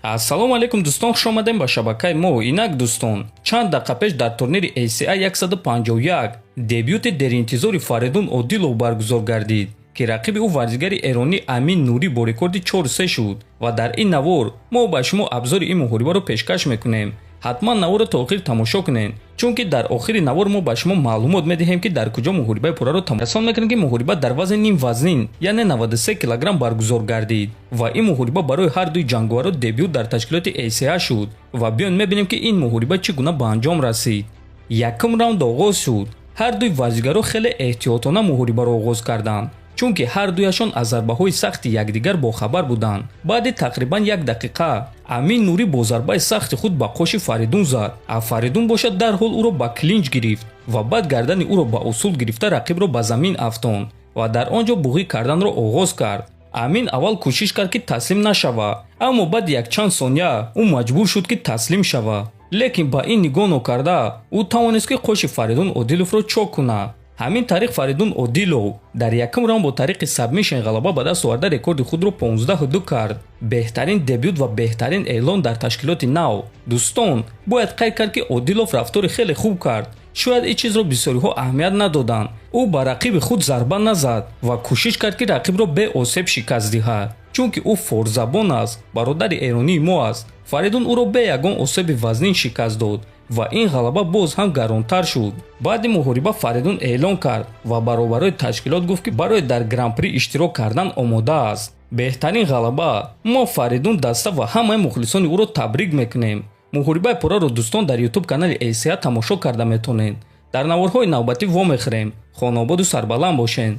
Ассалому алайкум, дӯстон, хуш омадем ба шабакаи мо. Инак, дӯстон, чанд дақиқа пеш дар турнири ACA 151 дебюти деринтизори Фаридун Одилов баргузор гардид, ки рақиби ӯ варзигари эронӣ Амин Нурӣ бо рекорди 4-3 шуд. Ва дар ин навор мо ба шумо абзори ин муҳорибаро пешкаш мекунем. Ҳатман наворро то охир тамошо кунед, чунки дар охири навор мо ба шумо маълумот медиҳем, ки дар куҷо муҳорибаи пурраро расон мекунем, ки муҳориба дар вазни нимвазнин, яъне 93 килограмм, баргузор гардид ва ин муҳориба барои ҳар дуи ҷанговарро дебют дар ташкилоти ACA шуд. Ва биён мебинем, ки ин муҳориба чӣ гуна ба анҷом расид. Якум раунд оғоз шуд. Ҳар дуи варзигарро хеле эҳтиётона муҳорибаро оғоз карданд, чунки ҳар дуяшон аз зарбаҳои сахти якдигар бохабар буданд. Баъди тақрибан як дақиқа Амин Нурӣ бо зарбаи сахти худ ба қоши Фаридун зад, а Фаридун бошад, дарҳол ӯро ба клинч гирифт ва баъд гардани ӯро ба усул гирифта, рақибро ба замин афтонд ва дар он ҷо буғӣ карданро оғоз кард. Амин аввал кӯшиш кард, ки таслим нашава, аммо баъди якчанд сония ӯ маҷбур шуд, ки таслим шава. Лекин ба ин нигоҳ нокарда, ӯ тавонист, ки қоши Фаридун Одиловро чок кунад. Ҳамин тариқ Фаридун Одилов дар якум раунд бо тариқи сабмишн ғалаба ба даст оварда, рекорди худро 15-2 кард. Беҳтарин дебют ва беҳтарин эълон дар ташкилоти нав. Дӯстон, бояд қайд кард, ки Одилов рафтори хеле хуб кард. Шояд ин чизро бисёриҳо аҳамият надоданд. Ӯ ба рақиби худ зарба назад ва кӯшиш кард, ки рақибро беосеб шикаст диҳад, чунки ӯ форсзабон аст, бародари эронии мо аст. Фаридун ӯро бе ягон осеби вазнин шикаст дод ва ин ғалаба боз ҳам гаронтар шуд. Баъди муҳориба Фаридун эълон кард ва баробарои ташкилот гуфт, ки барои дар Гран-при иштирок кардан омода аст. Беҳтарин ғалаба! Мо Фаридун даста ва ҳамаи мухлисони ӯро табрик мекунем. Муҳорибаи пурраро, дӯстон, дар Ютуб канали ACA тамошо карда метавонед. Дар наворҳои навбатӣ вомехӯрем. Хонаободу сарбаланд бошед.